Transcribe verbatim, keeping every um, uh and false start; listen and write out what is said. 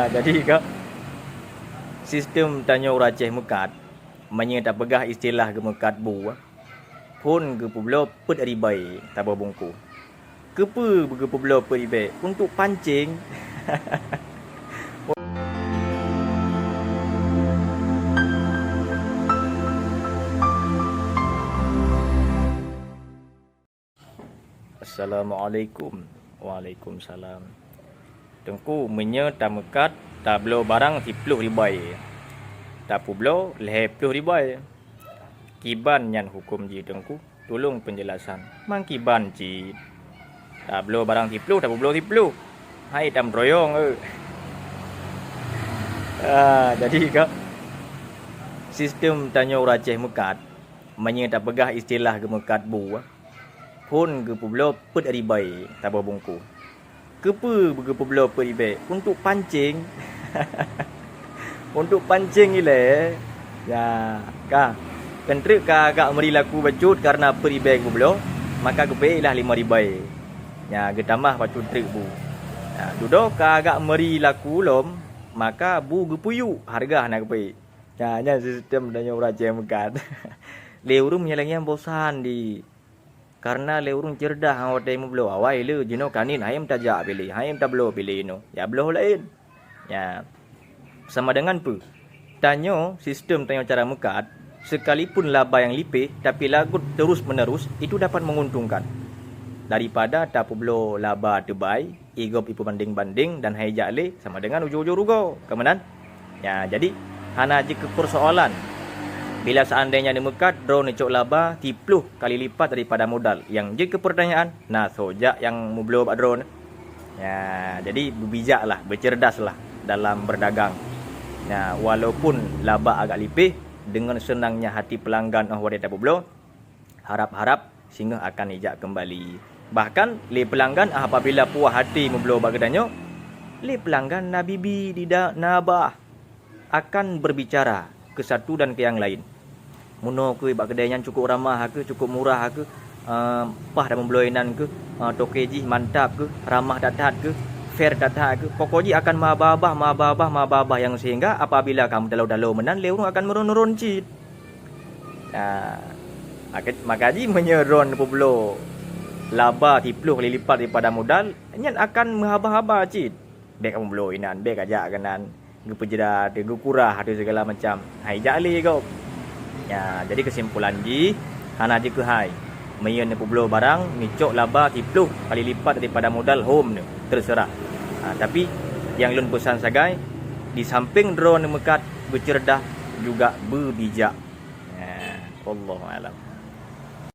Jadi ka, sistem tanyoe ureueng Aceh meukat, meunyoe tapeugah istilah geumeukat bu, phon geupeubloe peuet ribèe saboh bungkôh. Keupeue geupeubloe peuet ribèe? Untuk pancing. Assalamualaikum. Waalaikumsalam. Teungku, meunyoe tameukat, tabloe barang siploh ribèe, tapeubloe lhèe ploh ribèe. Kiban nyan huköm jih Teungku? Tulông peunjeulasan. Mang kiban cit. Tabloe barang siploh, tapeubloe siploh. Hai tameuroyong, eh. Ah, jadi ka, sistem tanyoe ureueng Aceh meukat, meunyoe tapeugah istilah geumeukat bu, phon geupeubloe peuet ribèe saboh bungkôh. Keupeue geupeubloe peuet ribèe? Untuk pancing. Untuk pancing ilèe. Ya, ka. Keunteuk ka agak meuri laku bacut kareuna peuet ribèe geupeubloe, maka geupeuék lah limong ribèe. Ya, geutamah bacut treuk bu. Ya, dudoe ka agak meuri laku lom, maka bu geupeuyuek, hareuga hana geupeuék. Ya, nyan sistem tanyoe ureueng Aceh meukat. Lé ureueng meunyoe lagèe nyan bosan di Kareuna lé ureueng ceureudah ngon watèe meubloe, awai le jinoe kanin han tajak piléh, han tabloe piléh inoe, ya bloe laén. Ya. Sama dengan peue? Tanyoe, sistem tanyoe cara meukat, sekalipun laba nyang lipéh, tapi lagot terus-menerus, itu dapat menguntungkan. Daripada tapeubloe laba teubai, igob ipeubandeng-bandeng dan han ijak lé, sama dengan ujong-ujong rugoe. Ka meunan? Ya, jadi hana jeuet keu peursoalan. Bila seandainya neumeukat, droeneuh cok laba siploh kali lipat daripada modal. Nyang jeuet keu peurtanyaan, na soe jak nyang meubloe bak droeneuh? Ya, jadi beubijaklah, beuceurdaslah dalam berdagang. Ya, walaupun laba agak lipéh, deungon seunangnya hati peulanggan óh watèe tapeubloe, harab-harab singoh akan ijak keumbali. Bahkan, lé peulanggan apabila puah até meubloe bak geutanyoe, lé peulanggan na bibi di da-, na babah akan berbicara keu satu dan keu nyang laén. Meunoe keuh bak keudè nyan cukup ramah keuh, cukup murah keuh, eh, paih tameubloe inan keuh, eh, toke jih mantap keuh, ramah that-that keuh, fair that-that keuh. Pokok jih akan meuhaba-haba, meuhaba-haba, meuhaba-haba nyang sehingga apabila ka meutaloe-taloe meunan, lé ureueng akan meuron-ron cit. Nah, maka, maka jih meunyoe droeneuh peubloe laba siploh kali lipat daripada modal, nyan akan meuhaba-haba cit. Bèk kameubloe inan, bèk kajak keunan, geupeujeurat, geukurah ateueh sigala macam. Han ijak lé gob. Ya, jadi keusimpulan jih, hana jeuet keuhai. Meunyoe neupeubloe barang, neucok laba siploh kali lipat daripada modal hom neuh, teuseurah. Ha, tapi nyang lôn peusan sagai, di sampéng droeneuh meukat, beuceureudah, juga beubijak. Ya, wallahu a'lam.